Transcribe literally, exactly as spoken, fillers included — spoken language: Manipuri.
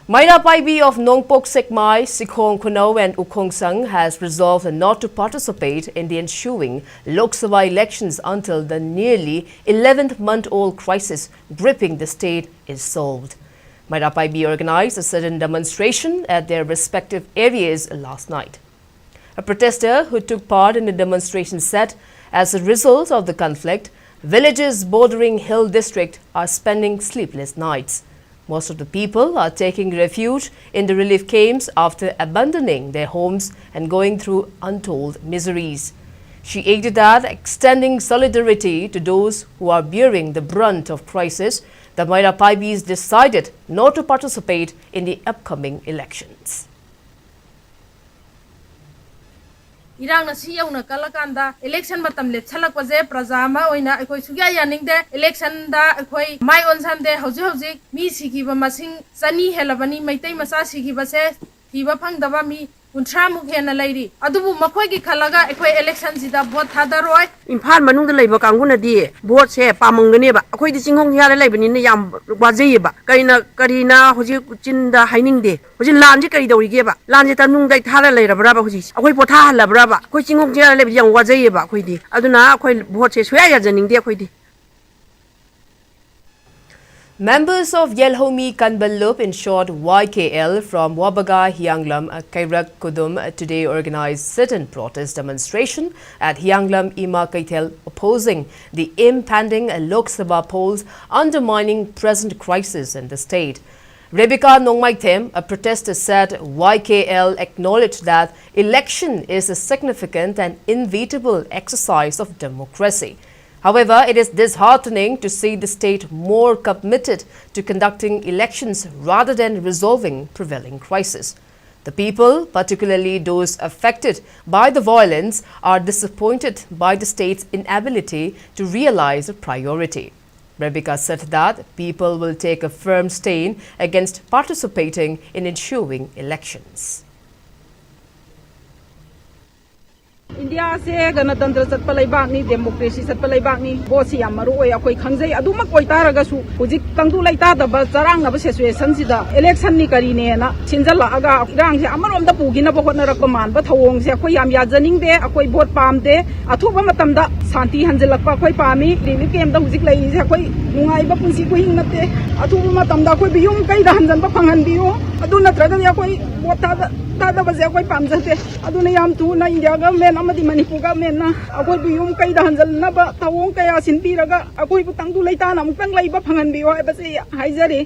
Maira Paibi of Nongpok Sekmai, Sikhong Khunou and Ukhongsang has resolved not to participate in the ensuing Lok Sabha elections until the nearly eleventh month-old crisis gripping the state is solved. Maira Paibi organized a sudden demonstration at their respective areas last night. A protester who took part in the demonstration said, as a result of the conflict, villages bordering Hill District are spending sleepless nights. Most of the people are taking refuge in the relief camps after abandoning their homes and going through untold miseries. She added that extending solidarity to those who are bearing the brunt of crisis, the Maira Paibis decided not to participate in the upcoming elections. ꯏꯔꯥꯡꯅ ꯁꯤ ꯌꯧꯅ ꯀꯜꯂꯀꯥꯟꯗ ꯏꯂꯦꯛꯁꯟ ꯃꯇꯝ ꯂꯦꯞꯁꯜꯂꯛꯄꯁꯦ ꯄ꯭ꯔꯖꯥ ꯑꯃ ꯑꯣꯏꯅ ꯑꯩꯈꯣꯏ ꯁꯨꯛꯌꯥ ꯌꯥꯅꯤꯡꯗꯦ꯫ ꯏꯂꯦꯛꯁꯟꯗ ꯑꯩꯈꯣꯏ ꯃꯥꯏ ꯑꯣꯟꯁꯟꯗꯦ꯫ ꯍꯧꯖꯤꯛ ꯍꯧꯖꯤꯛ ꯃꯤ ꯁꯤꯈꯤꯕ ꯃꯁꯤꯡ ꯆꯅꯤ ꯍꯦꯜꯂꯕꯅꯤ꯫ ꯃꯩꯇꯩ ꯃꯆꯥ ꯁꯤꯈꯤꯕꯁꯦ ꯊꯤꯕ ꯐꯪꯗꯕ ꯃꯤ ꯀꯨꯟꯊ꯭ꯔꯥꯃꯨꯛ ꯍꯦꯟꯅ ꯂꯩꯔꯤ꯫ ꯑꯗꯨꯕꯨ ꯃꯈꯣꯏꯒꯤ ꯈꯜꯂꯒ ꯑꯩꯈꯣꯏ ꯏꯂꯦꯛꯁꯟꯁꯤꯗ ꯚꯣꯠ ꯊꯥꯗꯔꯣꯏ꯫ ꯏꯝꯐꯥꯜ ꯃꯅꯨꯡꯗ ꯂꯩꯕ ꯀꯥꯡꯕꯨꯅꯗꯤ ꯚꯣꯠꯁꯦ ꯄꯥꯝꯃꯝꯒꯅꯦꯕ꯫ ꯑꯩꯈꯣꯏꯗꯤ ꯆꯤꯡꯈꯣꯡ ꯆꯤꯡꯌꯥꯗ ꯂꯩꯕꯅꯤꯅ ꯌꯥꯝ ꯋꯥꯖꯩꯌꯦꯕ꯫ ꯀꯔꯤꯅ ꯀꯔꯤꯅ ꯍꯧꯖꯤꯛ ꯆꯤꯟꯗ ꯍꯥꯏꯅꯤꯡꯗꯦ꯫ ꯍꯧꯖꯤꯛ ꯂꯥꯟꯁꯦ ꯀꯔꯤ ꯇꯧꯔꯤꯒꯦꯕ? ꯂꯥꯟꯁꯦ ꯇꯅꯨꯡꯗ ꯊꯥꯔ ꯂꯩꯔꯕ꯭ꯔꯕ ꯍꯧꯖꯤꯛ? ꯑꯩꯈꯣꯏ ꯄꯣꯊꯥꯍꯜꯂꯕ꯭ꯔꯕ? ꯑꯩꯈꯣꯏ ꯆꯤꯡꯈꯣꯡ ꯆꯤꯡꯌꯥꯗ ꯂꯩꯕꯗꯤ ꯌꯥꯝ ꯋꯥꯖꯩꯌꯦꯕ ꯑꯩꯈꯣꯏꯗꯤ꯫ ꯑꯗꯨꯅ ꯑꯩꯈꯣꯏ ꯚꯣꯠꯁꯦ ꯁꯨꯡꯌꯥ ꯌꯥꯖꯅꯤꯡꯗꯦ ꯑꯩꯈꯣꯏꯗꯤ꯫ Members of Yelhomi Kanbalup, in short Y K L, from Wabaga Hianglam, uh, Kairak Kudum, uh, today organized sit-in protest demonstration at Hianglam Ima Keithel, opposing the impending Lok Sabha polls undermining present crisis in the state. Rebecca Nongmaithem, a protester, said Y K L acknowledged that election is a significant and inevitable exercise of democracy. However, it is disheartening to see the state more committed to conducting elections rather than resolving prevailing crisis. The people, particularly those affected by the violence, are disappointed by the state's inability to realize a priority. Rebecca said that people will take a firm stand against participating in ensuing elections. ꯏꯟꯗꯤꯌꯥꯁꯦ ꯒꯅꯇꯟꯇ꯭ꯔ ꯆꯠꯄ ꯂꯩꯕꯥꯛꯅꯤ, ꯗꯦꯃꯣꯀ꯭ꯔꯦꯁꯤ ꯆꯠꯄ ꯂꯩꯕꯥꯛꯅꯤ꯫ ꯚꯣꯠꯁꯤ ꯌꯥꯝ ꯃꯔꯨ ꯑꯣꯏ꯫ ꯑꯩꯈꯣꯏ ꯈꯪꯖꯩ꯫ ꯑꯗꯨꯃꯛ ꯑꯣꯏꯇꯥꯔꯒꯁꯨ ꯍꯧꯖꯤꯛ ꯇꯪꯗꯨ ꯂꯩꯇꯥꯗꯕ ꯆꯔꯥꯡꯅꯕ ꯁꯤꯆꯨꯋꯦꯁꯟꯁꯤꯗ ꯏꯂꯦꯛꯁꯟꯅꯤ ꯀꯔꯤꯅꯦꯅ ꯁꯤꯟꯖꯜꯂꯛꯑꯒ ꯏꯔꯥꯡꯁꯦ ꯑꯃꯔꯣꯝꯗ ꯄꯨꯈꯤꯅꯕ ꯍꯣꯠꯅꯔꯛꯄ ꯃꯥꯟꯕ ꯊꯧꯑꯣꯡꯁꯦ ꯑꯩꯈꯣꯏ ꯌꯥꯝ ꯌꯥꯖꯅꯤꯡꯗꯦ꯫ ꯑꯩꯈꯣꯏ ꯚꯣꯠ ꯄꯥꯝꯗꯦ꯫ ꯑꯊꯨꯕ ꯃꯇꯝꯗ ꯁꯥꯟꯇꯤ ꯍꯟꯖꯤꯜꯂꯛꯄ ꯑꯩꯈꯣꯏ ꯄꯥꯝꯃꯤ꯫ ꯔꯤꯂꯤꯐ ꯀꯦꯝꯞꯇ ꯍꯧꯖꯤꯛ ꯂꯩꯔꯤꯁꯦ ꯑꯩꯈꯣꯏ ꯅꯨꯡꯉꯥꯏꯕ ꯄꯨꯟꯁꯤ ꯈꯨꯍꯤꯡ ꯅꯠꯇꯦ꯫ ꯑꯊꯨꯕ ꯃꯇꯝꯗ ꯑꯩꯈꯣꯏꯕꯨ ꯌꯨꯝ ꯀꯩꯗ ꯍꯟꯖꯤꯟꯕ ꯐꯪꯍꯟꯕꯤꯌꯨ꯫ ꯑꯗꯨ ꯅꯠꯇ꯭ꯔꯒꯗꯤ ꯑꯩꯈꯣꯏ ꯚꯣꯠ ꯊꯥꯗ-, ꯊꯥꯗꯕꯁꯦ ꯑꯩꯈꯣꯏ ꯄꯥꯝꯖꯗꯦ꯫ ꯑꯗꯨꯅ ꯌꯥꯝ ꯊꯨꯅ ꯏꯟꯗꯤꯌꯥ ꯒꯚꯔꯟꯃꯦꯟ ꯑꯃꯗꯤ ꯃꯅꯤꯄꯨꯔ ꯒꯚꯔꯟꯃꯦꯟꯅ ꯑꯩꯈꯣꯏꯕꯨ ꯌꯨꯝ ꯀꯩꯗ ꯍꯟꯖꯤꯟꯅꯕ ꯊꯧꯑꯣꯡ ꯀꯌꯥ ꯁꯤꯟꯕꯤꯔꯒ ꯑꯩꯈꯣꯏꯕꯨ ꯇꯪꯗꯨ ꯂꯩꯇꯥꯅ ꯑꯃꯨꯛꯇꯪ ꯂꯩꯕ ꯐꯪꯍꯟꯕꯤꯌꯨ ꯍꯥꯏꯕꯁꯤ ꯍꯥꯏꯖꯔꯤ꯫